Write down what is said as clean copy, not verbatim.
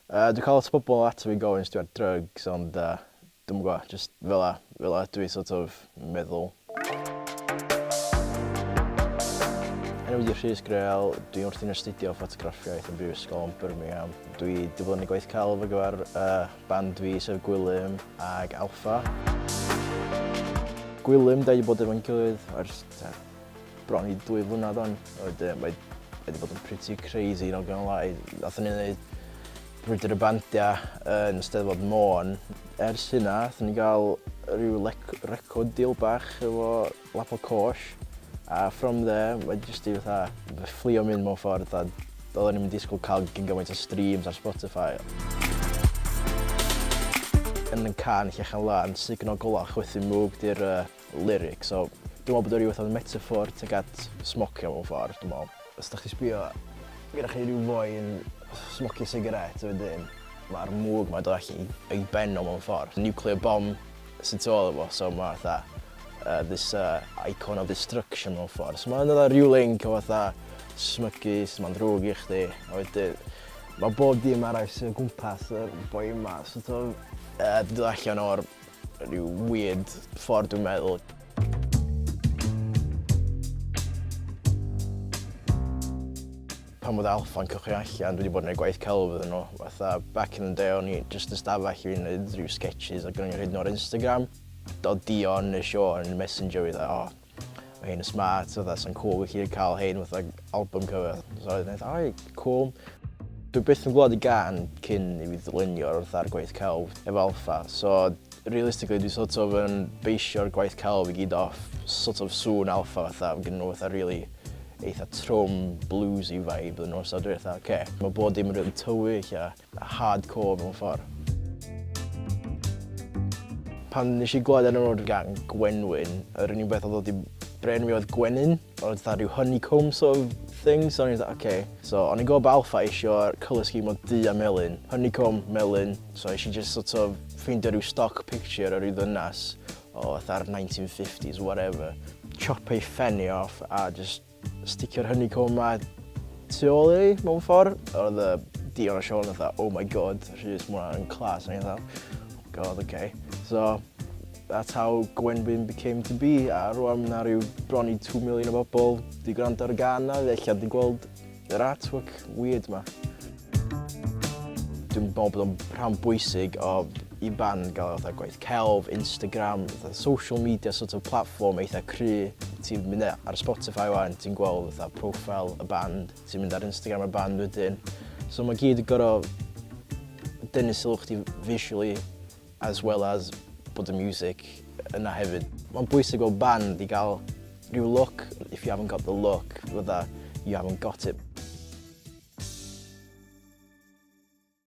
Dwi'n cael lot o bobl ato fi gofyn os dwi ar drugs, ond dwi'm yn gwybod, jyst fel 'a, fel 'a dwi sort of meddwl. Enw fi 'di Rhys Grail, dwi wrthi'n astudio ffotograffiaeth yn Brifysgol yn Birmingham. Dwi 'di bod yn neud gwaith celf ar gyfer band fi sef Gwilym ag Alffa. Gwilym, da ni 'di bod efo'n gilydd ers tua bron i 2 flynedd wan. Wedyn mae wedi bod yn pretty crazy not gonna lie. Nathon ni neud Brwydr y Bandia yn Steddfod Môn. Ers hynna, nathon ni gael rhyw record deal bach efo label Côsh. A from there, mae jyst i fatha fflio mynd mewn ffordd, fatha doedden ni'm yn disgwyl cael gyn gymaint o streams ar Spotify. Yn y cân Llechen Lân, Sugno Golau Chwythu Mwg 'di'r uh, lyrics, so dwi'n meddwl bod o ryw fath o metaphor tuag at smocio mewn ffordd, dwi'n meddwl. Os dach chi'n sbio, gyda chi ryw foi yn smocio sigaret a wedyn mae'r mwg 'ma'n dod allan o'i ben o mewn ffordd. Nuclear bomb sydd tu ôl iddo fo, so mae fatha this icon of destruction mewn ffordd. So mae'n fatha ryw link o fatha smygu, sut mae'n ddrwg i chdi, a wedyn mae bob dim arall sydd o gwmpas y boi yma sort of 'di dod allan o'r Rhyw weird ffordd dwi'n meddwl. Pan oedd Alffa'n cychwyn allan, dwi wedi bod yn gwneud gwaith celf iddyn nhw. Fatha, back in the day, o'n i jyst ystafell i fi'n gwneud rhyw sketches ac o'n i'n rhoi nhw ar Instagram. Doedd Dion neu Siôn yn messenger fi, dda, oh, mae hyn yn smart, fatha, sa'n cool gallu cael hein fatha album cover. So o'n i'n dweud, oh, cool. Dwi byth yn gweld y gân cyn i fi ddylunio'r fatha'r gwaith celf efo Alffa, so realistically dwi sort of yn beisio'r gwaith celf i gyd off sort of sŵn Alffa fatha, ma' gynnon nhw fatha rili eitha trwm bluesy vibe iddyn nhw, so dwi fatha ocê, ma' bob dim yn rili tywyll a hardcore mewn ffordd. Pan nes i glywed enw'r gân Gwenwyn, yr unig beth oedd dod i brên fi oedd gwenyn. Oedd fatha rhyw honeycomb sort of thing, so o'n i'n fatha, okay. So o'n i'n gwybod bod Alffa eisiau'r colour scheme o du a melyn, honeycomb, melyn, so nes i just sort of ffeindio rhyw stock picture o rhyw ddynas o fatha'r 1950s, whatever. Chop ei phen i off a just sticio'r honeycomb ma tu ôl i mewn ffordd. Oedd y Dion a Siôn fatha, oh my god, Rhys, ma hwnna'n class. O'n i'n fatha, oh god, okay. So, That's how Gwenwyn became to be, a rwan ma' 'na ryw bron i 2 million o bobl 'di gwrando ar y gân 'na, ella 'di gweld yr artwork weird 'ma. Dwi'n meddwl bod o'n rhan bwysig o i band gael fatha gwaith celf, Instagram, fatha social media sort of platform eitha cry. Ti'n mynd ar Spotify wan, ti'n gweld fatha profile y band, ti'n mynd ar Instagram y band wedyn. So mae gyd yn gorfod dynnu sylw chdi visually as well as bod y music yna hefyd. Mae'n bwysig fel band i gael rhyw look, if you haven't got the look, fydda you haven't got it.